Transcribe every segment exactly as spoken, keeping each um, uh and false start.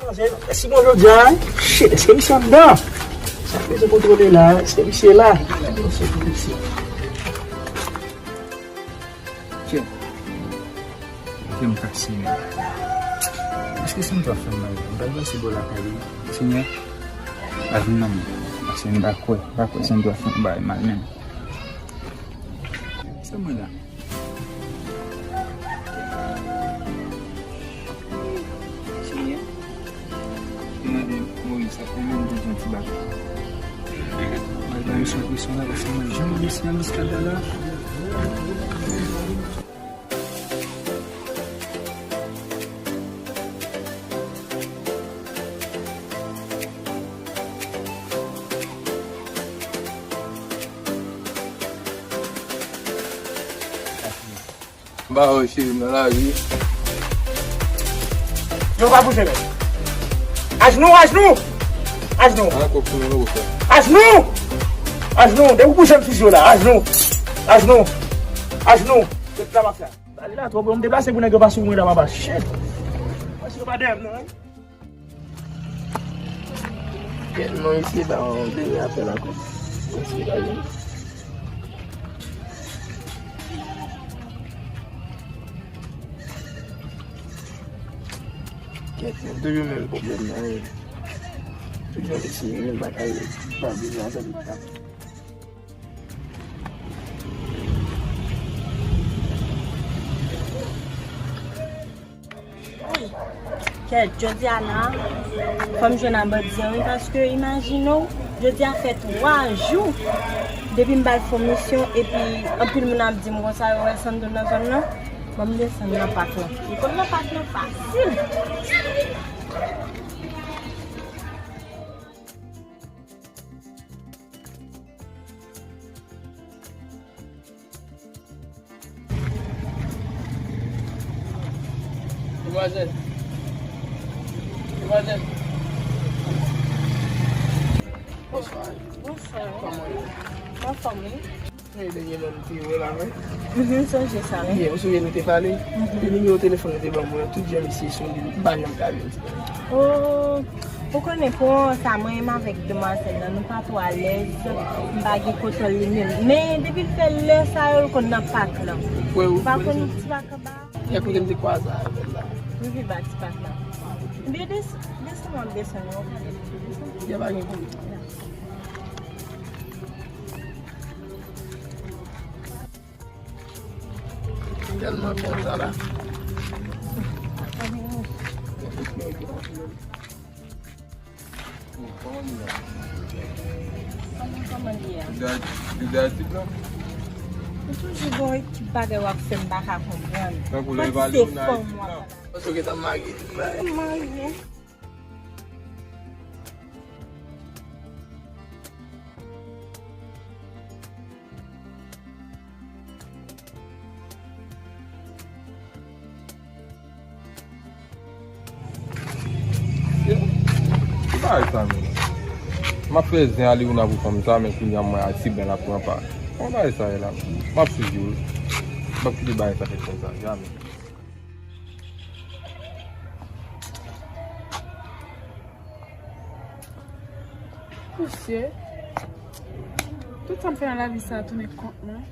Manzè, èske bon jodi a, shit, èske misye anndan? Sa k bezwen kontwole la, èske misye la? Misye pou misye. Kè. Kè m kase, men. Èske se m t ap fè m mal? M t ap pase bò lakay li. Senyè, pa vin nan men. Paske m pa kwè, m pa kwè se m t ap fè m bagay mal, men. Se mwen la. Senyè, te mande Moyiz sa pou mwen, mwen te di yon ti bagay. Mwen bay misye presyon la, paske mwen janm mesye nan miskada la. M pa wè cheri m nan lari. Yo pa bouje, men. Ajnou, ajnou! Ajnou! An kòk pou nou, nou fè. Ajnou! Ajnou! Depi w bouje m fizi w la. Ajnou! Ajnou! Ajnou! Se travay sa. Pale la twò, bro, m deplase pou nèg yo pa sou mwen la, papa. Shit. Mwen si yo pa dèyè m, non, wi. Kèt, non, isi pa yon dènye apèl ankò. Isi pa yon. Kèt, men toujou menm pwoblèm nan, wi. Toujou eseye menm bagay, pa bezwen antann. Kèt, jodi a la, fò m jwenn a bandi an, wi, paske imajine w, jodi a fè twa jou depi m ba l fon misyon, epi anpil moun ap di m konsa, yo wè Sandro nan zòn nan, ban m desann nan pak lan. Li konn nan pak lan fasil. Demwazèl. Demwazèl. Bonswa. Bonswa. Kòman w ye? Anfòm, wi. Hey, dènye lè nou te wè la, wi. Mhm, sonje sa, wi. Byen, ou sonje nou te pale? Mhm. E nimewo telefòn ou te ban mwen an, tout jan m eseye sonde li, m pa janm ka jwenn ti bagay. Oh, ou konnen pou sa, mwen menm avèk demwazèl lan, nou pa twò alèz, m pa gen kontwòl li menm. Men depi l fè lè sa yo, l konn nan pak lan. Ou kwè, ou pa konn ti pak anba? Gen kote m te kwaze avè l la. Rive ba ti pak lan. Byen, des-, desann, w ap desann, w ap desann. Gen pa gen kote. Tèlman kontan la. Kòman li ye a? Kòman, kòman li ye a? Li de, li de Ayiti blan? Ou toujou gon ekip bagay w ap fè, m pa ka konprann. Tankou lè yo pale w nan Ayiti blan. Paske w gentan marye. M marye. Ki bagay sa menm? M ap fè zen Aliouna pou fanm sa, men kounye a m wè Ayiti blan l ap pran pa. Kòman bagay sa ye la? M ap sezi wi. M p ap kite bagay sa fèt konsa, jamè. Mesye, tout sa m fè nan lavi sa a tounen kont mwen.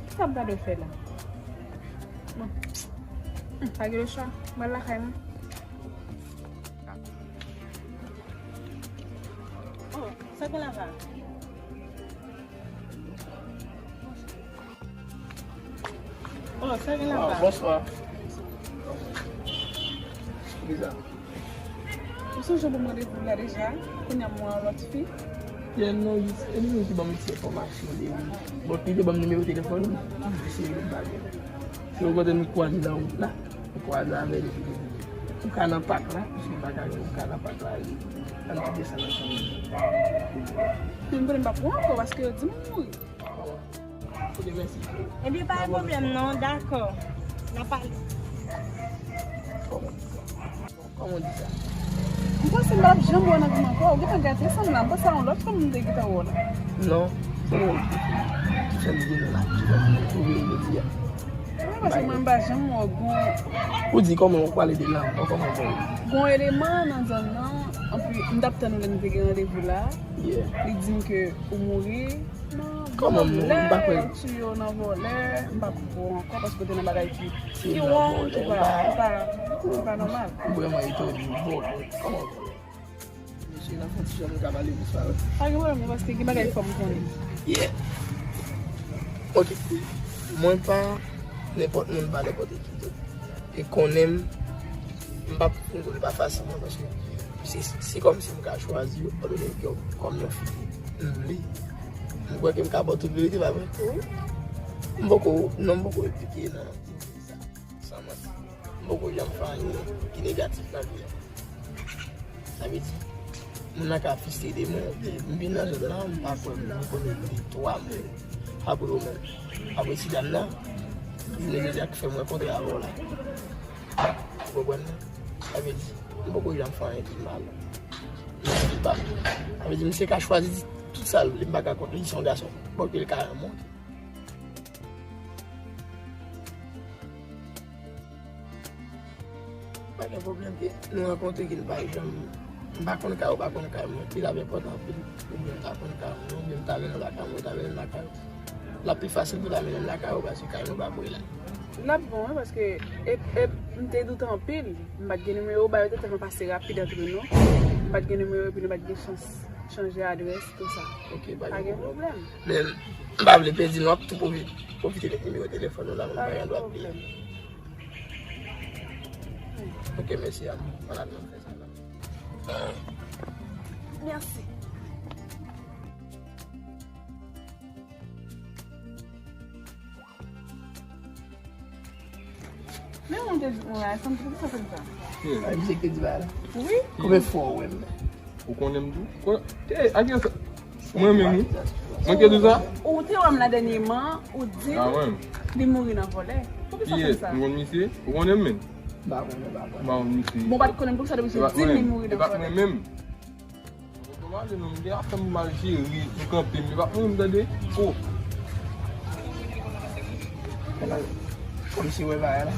Kisa m ta dwe fè la? Bon, hmm, pa gen lechwa, m al lakay mwen. Oh, sa gen lava? Oh, sa gen lava? Ah, bonswa. Kisa? Ou sonje pou m randevou la deja? Kounye a m wè yon lòt fi. Yè non, jis, e li menm ki ban m ti enfòmasyon de li. Bon, li te ban m nimewo telefòn li, m eseye l pa gen. Se yon kote nou kwaze nan wout la, nou kwaze avè li. Ou ka nan pak la, paske ou pa ka gen, ou ka nan pak la, wi. Ann tou desann ansanm. Men m konnen m p ap wè ankò, paske yo di m mouri. Ok, mèsi. Ebyen, pa gen pwoblèm non, dakò. N a pale. Kòman w di sa? M panse m p ap janm wè w nan vi m ankò. Ou gentan gate san m la. M panse a yon lòt fanm m te gentan wè w la. Non, se mwen ki fè m vini la. Ki fè m vini twouve w jodi a. Paske mwen m pa janm wè w gon. Ou di kòman w pale de lanmò, kòman w pale? Gon eleman nan zòn nan, anpi m t ap tann ou lè n te gen randevou la. Yeah. Li di m ke ou mouri nan vòlè, m pa kwè. Ou tiye w nan vòlè, m pa kwè ankò paske w te nan bagay ki, ki wrong, ki pa, ki pa, ki pa nòmal. M vrèman etone, vòlè, kòman vòlè? Mesye, n ap fè yon ti jan nou ka pale plis pa vre. Pa gen pwoblèm, non, paske gen bagay fò m konnen. Yeah. Ok. Mwen pa nenpòt moun, pa nenpòt ekip tou. E konnen m, m p ap fin di w li pa fasil non, paske se, se kòmsi m ka chwazi yo, pa de nèg yo kòm yon fi m vle. M kwè ke m ka ba w tout verite, pa vre? Wi. M poko, non, m poko enplike nan sa. San manti. M poko janm fè anyen ki negatif nan vi an. Sa vle di, moun nan ka fristre de mwen, m vin nan zòn nan, m pa kwè m konnen de twa moun. Apre yo menm. Apre ti dam nan, jounen jodi a ki fè m rankontre avè w la. Ou konprann mwen? Sa vle di, m poko janm fè anyen ki mal. Sa vle di, misye ka chwazi di tout sa l vle, m pa ka kont li, se yon gason. Bon, ke l ka renmen. Pa gen pwoblèm ke nou rankontre ke l pa janm, m pa konn kay ou, pa konn kay mwen, li t ap enpòtan anpil pou mwen ta konn kay mwen, oubyen m ta vin lakay mwen, ou ta vin lakay ou. L ap pi fasil pou ta mennen m lakay ou, paske kay nou pa bri la. L ap bon, wi, paske e, e, m te doute anpil. M pa t gen nimewo w ba yo, te tèlman pase rapid antre nou. M pa t gen nimewo epi nou pa t gen chans chanje adrès, tou sa. Ok, pa gen pwoblèm. Men, m pa vle pèdi nou, m ap tou pwofi-, pwofite de nimewo telefòn nou la, men m pa gen dwa peye. Ok, mèsi a. Vwala, nou fè sa la. Mèsi. Men ou te di mwen la, sa m te sa fè m sa. Ay, misye ki te di bagay la. Wi. Konbyen fwa ou wè m? Ou konnen m tou? Ko-, te, a kiyès? Mwen menm, wi. Mwen ki di sa? Ou te wè m la dènyèman, ou di li mouri nan vòlè. Poukisa fè m sa? Kiyès? M konn misye? Ou konnen m menm? M pa konnen, m pa konnen. M pa konn misye. Bon, ou pa t konnen m, poukisa depi misye di m li mouri nan vòlè? E pa mwen menm. Mwen te mal jere, m kanpe, men pa mwen menm tande. O. Kòmsi wè bagay la.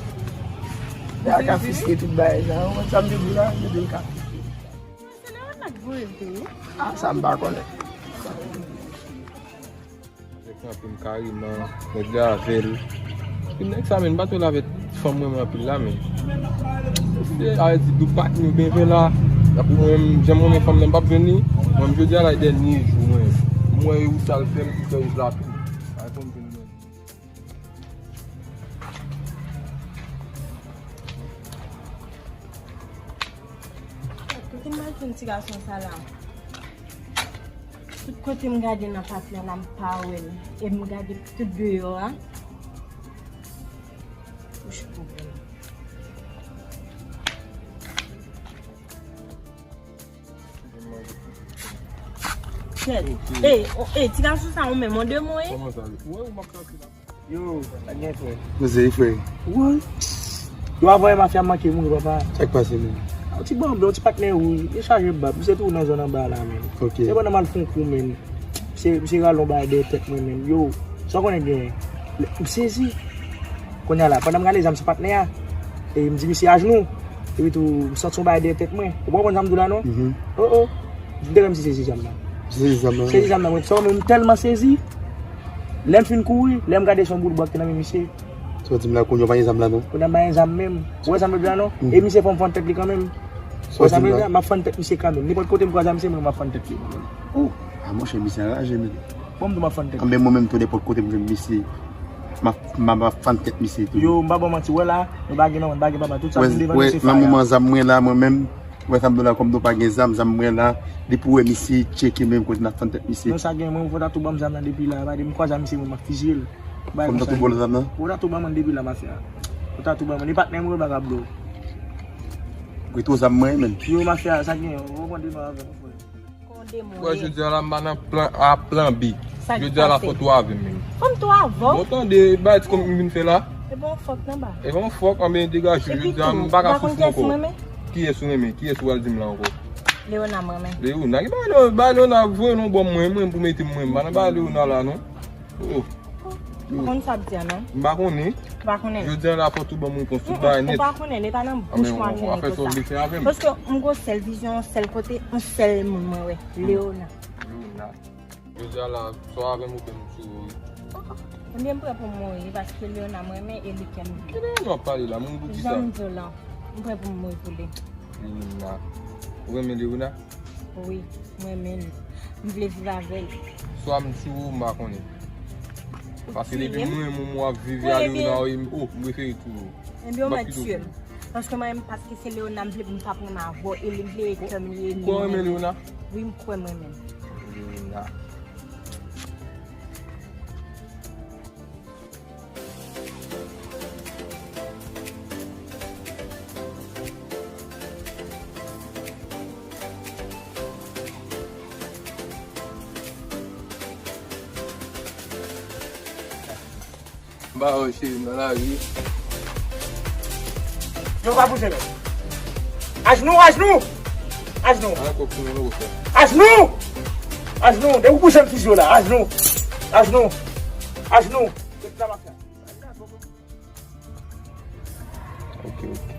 Nèg la ka fiske tout bagay sa. Ou konn sa m te di la, m te di l ka fiske. Se Leona k voye l te ye. Ah, sa m pa konnen. Nèg kanpe m kareman, nèg la avè l. Epi nèg sa menm, m pa t wè l avè fanm mwen anpil la, men. Se, a di, doupak nou byen fè la. Apre mwen, jan m renmen fanm nan, m p ap jwenn li. Mwen, jodi a la, e dènye jou mwen. M wè ou sa l fè m, ki fè ou la tou. Ay, fò m jwenn mwen. Kote m al jwenn ti gason sa la? Tout kote m gade nan patnè la, m pa wè l. E m gade tout deyò a. Wouch, pwoblèm. Kèt. E, o, e, ti gason sa ou menm, on de mwen? Kòman sa ye? Ou wè ou m ap tanke la. Yo, pa gen frè. Koze frè. Woy. Yo, avè mafya manke mouri, papa. Sa k pase, menm? Yon ti banblan, yon ti patnè wouj, li chaje bab, misye tou nan zòn anba la, menm. Ok. Se pandan m al fè yon kou, menm. Misye, misye rale yon bagay dèyè tèt mwen, menm. Yo, sa w konnen gen. M sezi. Kounye a la, pandan m rale zam sou patnè a, e m di misye ajnou. Epi tou, m santi yon bagay dèyè tèt mwen. Ou pa konprann sa m di w la, non? Mhm. O, o. M te wè misye sezi zam nan. Sezi zam nan? Sezi zam nan, mwen, sa, mwen, m tèlman sezi. Lè m fin kouri, lè m gade se yon boul bwa ki te nan men misye. Sa w di m la, kounye a w pa gen zam la, non? Kounye a m pa gen zam menm. Ou wè sa m vle di la, non? Mhm. E misye fò m fann tèt li kanmenm. Ou wè sa m vle di la? M ap fann tèt misye kanmenm. Nenpòt kote m kwaze a misye, mwen, m ap fann tèt li kanmenm. Ou! A, monchè, misye anraje, men. Bon, m tou m ap fann tèt. Anben, mwen menm tou, nenpòt kote m jwenn misye, m ap, m ap, m ap fann tèt misye tou. Yo, m pa ba w manti, wè la, nou pa gen manman, nou pa gen papa, tout sa vin devan misye faya. Nan moman zam mwen la, mwen menm, wè sa m di w la, kòm nou pa gen zam, zam mwen la, depi w wè misye tcheke menm kote n ap fann tèt misye. Non, sa gen, mwen, fò w ta tou ban m zam nan depi la, pa di m kwaze a misye, mwen, m ap fiziye l. Fò m ta tou ba w zam nan? Fò w ta tou ban mwen depi la, mafya. Fò w ta tou ban mwen, e patnè m, mwen, pa ka ba w. Retwo zam mwen, menm. Yo, mafya, sa gen, ou konprann de nou avè nou, frè. Frè, jodi a la, m pa nan plan A, plan B. Jodi a la, fò tou avè m menm. Fò m tou avè w. Bon, tande, bagay ti kòm m vin fè la. E bon, fòk nan ba. E bon, fòk, anben, degaje. Jodi a, m pa ka soufri ankò. Kiyès ou renmen? Kiyès ou al di m la ankò? Leona m renmen. Leona? Ki bagay Leona? Bagay Leona, voye non bò mwen, mwen pou mete m mwen. M pa nan bagay Leona la, non. Oh. Ou konn sa ap di a, non? M pa konnen. Ou pa konnen? Jodi a la fò tou ban m repons tout bagay nèt. Ou pa konnen, li pa nan bouch mwen ap vini konsa. Paske m gon sèl vizyon, yon sèl kote, yon sèl moun mwen wè, Leona. Leona. Jodi a la, swa avè m oubyen m tchou ou wi. Ebyen m prè pou m mouri paske Leona m renmen e li kè m vle. Ki Leona w ap pale la? Moun pou ki sa? Jan m di w lan, m prè pou m mouri pou li. Leona. Ou renmen Leona? Wi, m renmen l. M vle viv avè l. Swa m tchou ou, m pa konnen. Paske depi m renmen w, w ap viv a Leona, wi, m, oh, m prefere tchou ou. Ebyen ou mèt tiye m. Paske mwen menm, paske se Leona m vle pou m t ap renmen avè w, e li m vle e kè m li ye. Ou kwè w renmen Leona? Wi, m kwè m renmen l. Leona. M pa wè cheri m nan lari. Non, pa bouje non. Ajnou, ajnou! Ajnou! An kòk pou nou, nou fè. Ajnou! Ajnou! Depi w bouje m fizi w la. Ajnou! Ajnou! Ajnou! Ok, ok.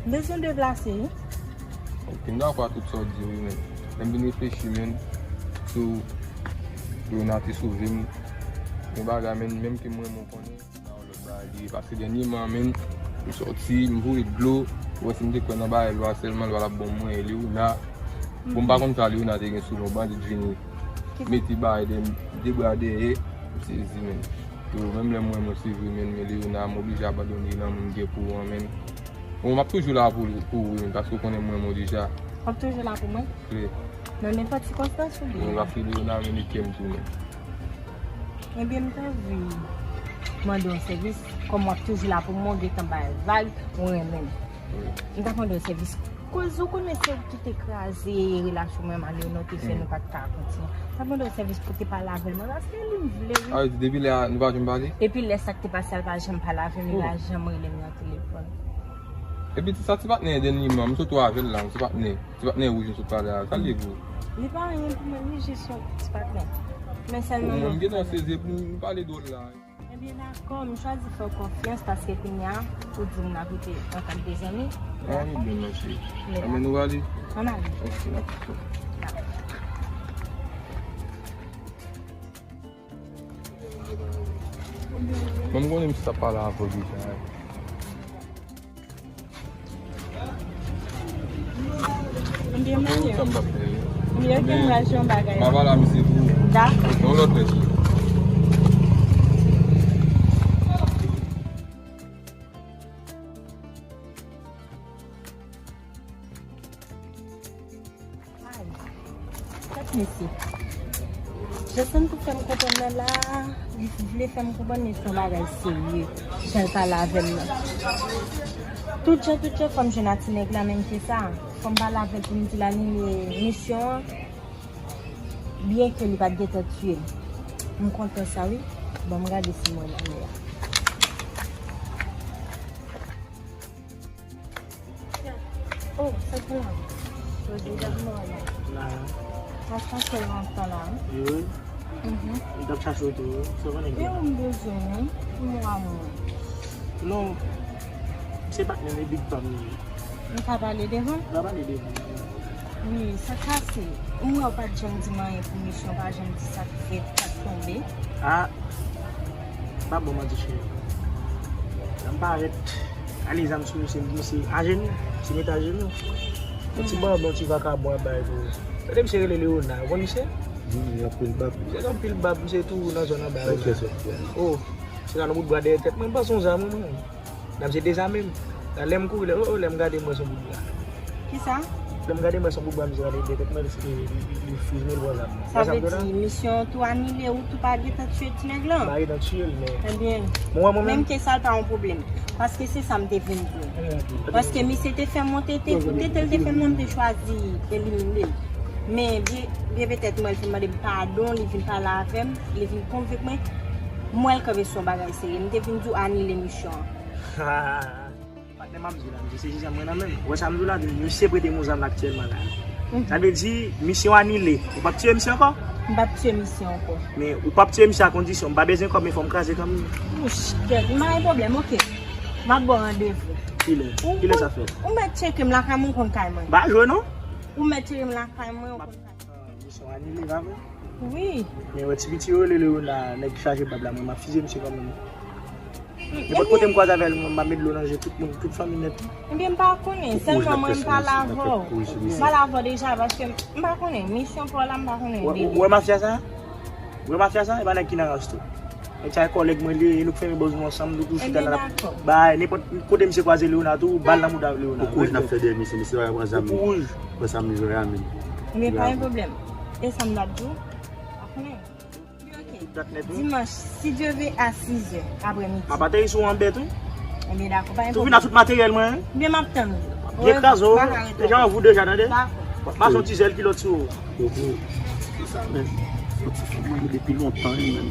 M bezwen deplase wi. Ok, m dakò ak tout sa w di wi, men lè m vin reflechi, men, sou Leona te sove m, gen bagay, men, menm ke m renmen w konnen, nan yon lòt bagay li ye. Paske dènyèman, men, m sòti, m voye dlo, ou wè si m te kwè nan bagay lwa sèlman, lwa l ap ban mwen, e Leona. Bon, m pa konn sa Leona te gen sou mwen, bandi t vini mete bagay dèyè m, de bra dèyè, m sezi, men. Yo, menm lè mwen, mwen se vre, men, men Leona, m oblije abandone nan moun gen pou an, men. Bon, m ap toujou la pou, pou ou, men, paske w konnen mwen, mwen deja. W ap toujou la pou mwen? Vre. Nan nenpòt sikonstans ou byen? Mwen ap file Leona, men li kè m tou, men. Ebyen, m ta anvi mande yon sèvis, kòm w ap toujou la pou mwen, w gentan bay vag, ou renmen m. M ta mande w sèvis. Koz ou konnen se ou ki te kraze relasyon mwen ak Leona, ou te fè nou pa t ka kontinye. M ta mande w sèvis pou w te pale avè l, mwen, paske li m vle, wi. A, depi lè a, nou pa janm pale? Depi lè sa k te pase a, l pa janm pale avè m, li pa janm rele m nan telefòn. Epi ti sa ti patnè dènyèman, m sot wè avè l la, ti patnè, ti patnè wouj m sot pale a, sa l ye pou ou? Li pa anyen pou mwen, li jis yon ti patnè. Men sèlman mwen, m gentan sezi, epi nou pale dwòl la. Ebyen, dakò, m chwazi fè w konfyans paske kounye a, ou di m n ap rete antank de zanmi. Ah, ebyen, mèsi. Ebyen, nou ale? Ann ale. Ok, dakò. Mwen, m konnen misye t ap pale avè w deja. Ebyen, mwen, sa m t ap fè, wi. M ye ke m pral jwenn bagay. M ap pale a misye pou ou. Dakò. Ok, yon lòt lè. Ay, tèt mesye. Jason pou fè m konprann nan la, li vle fè m konprann, men se yon bagay serye. Jan l pale avè m nan. Tout jan, tout jan, fò m jwenn a ti nèg la, menm ke sa. Fò m pale avè l pou m di l anile misyon an. Byen ke li pa t gentan tiye m. M kontan sa, wi. Ban m gade si m wè l kounye a. Oh, sa ki la? Jodi a m wè la. La. Sa chache lontan la, wi. Wi. Mhm. M t ap chache w tou, wi. Sa konnen gen. E ou m bezwen, wi. Pou mwa mwen. Non. Se patnè m e big pa m li ye. Nou ka pale devan? Nou ka pale devan. Wi, sa k pase? M wè w pa t janm di m anyen pou misyon, w pa janm di sa k fèt, sa k tonbe. Ah, m pa ba w manti, cheri. Lè m parèt, ale zam sou misye, m di misye ajenou, misye mete ajenou. Yon ti banbon, yon ti vakabon ap bay pou ou. Tande misye rele Leona, ou konn misye? Wi, anpil bab. Misye gen anpil bab, misye tou nan zòn anba yo la. Oh, misye ka nan bout bwa dèyè tèt mwen, m panse yon zam, wi, mwen. Dam se dezame m. Lè m kouri, lè, oh, oh, lè m gade m wè se yon bout bwa. Kisa? Lè m gade m wè se yon bout bwa, misye gade de tèt mwen, li, li, li, li fiz mil bwa zam. Sa vle di misyon an tou anile, ou tou pa gentan tiye ti nèg lan? M pa gentan tiye l, men. Ebyen, mwen, mwen menm, menm ke sa, l pa yon pwoblèm. Paske se sa m te vin di w. Paske misye te fè m yon tete, pou tete l te fè m nan, m te chwazi elimine l. Men byen, byen petèt mwen, l vin mande m padon, li vin pale avè m, li vin konvenk mwen. M wè l kanpe sou yon bagay serye. M te vin di w anile misyon an. Patnè m ap di w la, misye se jijè mwen nan men m. Ou wè sa m di w la, misye prete m yon zam aktyèlman la. Mhm. Sa vle di, misyon anile. Ou p ap tiye misye ankò? M p ap tiye misye ankò. Men ou p ap tiye misye a kondisyon, m pa bezwen kòb, men fò m kraze kanmenm. Wouch, kèt, m pa gen pwoblèm, oke. M ap ba w randevou. Kilè? Kilè sa fèt? Ou mèt tcheke m lakay mwen, ou konn kay mwen. M pa jwe non. Ou mèt tcheke m lakay mwen, ou konn kay mwen. Ah, misyon anile, pa vre? Wi. Men wè ti piti yo rele Leona, nèg ki chaje bab la, mwen m ap fize misye kanmenm. Nenpòt kote m kwaze avè l, m ap met dlo nan je tout moun, tout fanmi nèt. Ebyen, m pa konnen, sèlman mwen m pale avè w. M pale avè w deja, paske m pa konnen, misyon pa w la, m pa konnen. Ou wè, ou wè mafya sa? Ou wè mafya sa? E pa nèg ki nan rans tou. Nèg sa e kòlèg mwen li ye, nou k fèmen bòz nou ansanm, nou tou chita nan bay, nenpòt kote misye kwaze Leona tou, bal nan mouda Leona. Kokoz n ap fè dèyè misye, misye pa pran zam. Kokoz. Pran sa m jwe a menm. Men pa gen pwoblèm. E sa m t ap di w? Pa konnen. Dimanch, si Dye ve, a sizè aprèmidi. M ap ateri sou anbèt, wi. Ebyen, dakò, pa gen pwoblèm. Tou vin ak tout materyèl mwen, wi. Ebyen, m ap tann ou. Byen kraze w. Deja anvou deja, tande? Dakò. Mache yon ti zèl kilòt sou ou. Kokoz. Se sa menm. Yon ti fanm mwen depi lontan, wi, menm.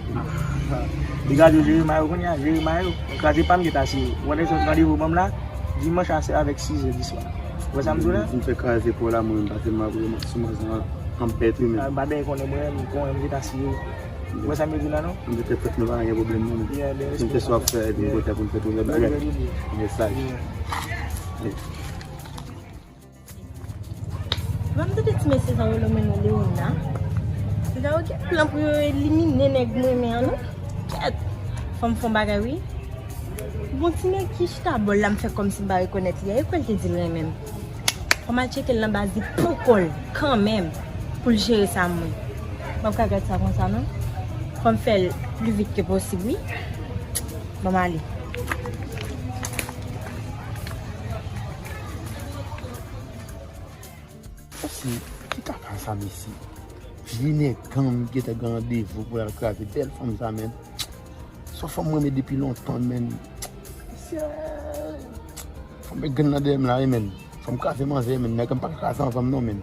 Li gade w, Jeremay, ou konnen a, Jeremay, ou. Kraze pa m gen ta si. Ou wè lè sòt randevou ban m la, dimanch a sè avèk sizè di swa. Ou wè sa m di w la? M fè kraze pou la, mwen, paske m ap sou mwen anbèt, wi, menm. M pa byen konnen mwen, m konnen m gen ta si. Ou wè sa m di la, non? M te fèt nou pa gen pwoblèm, non. M te swa fè, epi m kontan pou n fè tout lòt bagay. Mesaj. Ban m tande ti mesye sa yo rele mwen nan Leona. Nèg sa yo gen plan pou yo elimine nèg m renmen an non. Kèt! Fò m fè yon bagay wi. Bon ti nèg ki chita bò l la m fè kòmsi m pa rekonèt li a. E kwè l te di l renmen m. Fò m al tcheke l nan baz li poko l kanmenm pou l jere sa mwen. M ap ka gad sa konsa non. Fò m fè l pli vit ke posib wi. Ban m ale. Mesye, ki kaka sa, mesye? Vye nèg gang, gentan gen randevou pou l al kraze bèl fanm sa, menm. Se yon fanm mwen renmen depi lontan, menm. Mesye, fanm mwen grenn nan dèyè m la, wi, menm. Fanm kraze manzè, menm. Nèg m pa ka kraze anvan m, non, menm.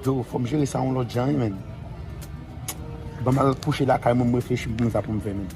Yo, fò m jere sa yon lòt jan, wi, menm. Ban m al kouche lakay mwen, m reflechi pou m sa pou m fè, menm.